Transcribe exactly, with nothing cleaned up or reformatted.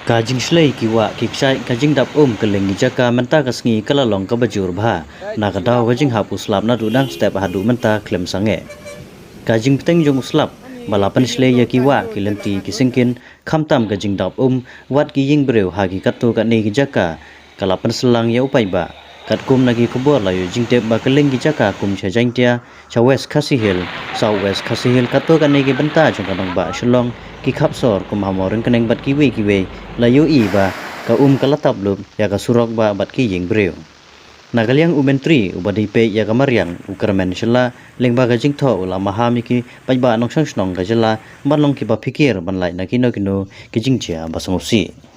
Ka jingshlei ki wah ki kshaid, ka jingdap um kylleng ki jaka mynta ka sngi ka la long kaba jur bha na ka daw ka jinghap u slap naduh dang step haduh mynta khlem sangeh. Ka jingpteng jong u slap ba la pynshlei ïa ki wah, ki lynti, ki syngkien, khamtam ka jingdap um wat ki ïing briew ha ki katto katne ki jaka, ka la pynsalang ïa u paidbah. Katkum na ki khubor la ïoh jingtip ba kylleng ki jaka kum sha Jaintia, sha West Khasi Hills, South West Khasi Hills, katto katne ki bynta jong ka nongbah Shillong, ki khap sor kum ha Mawryngkneng bad kiwei kiwei, la ïohi ba ka um ka la tap lup ïa ka surok bah bad ki ïing briew. Na ka liang u Myntri uba dei peit ïa ka mariang, u Kyrmen Shylla, lyngba ka jingthoh u la maham ïa ki paidbah nongshong shnong ka jylla ban long kiba phikir ban lait na kino kino ki jingjia ba sngewsih.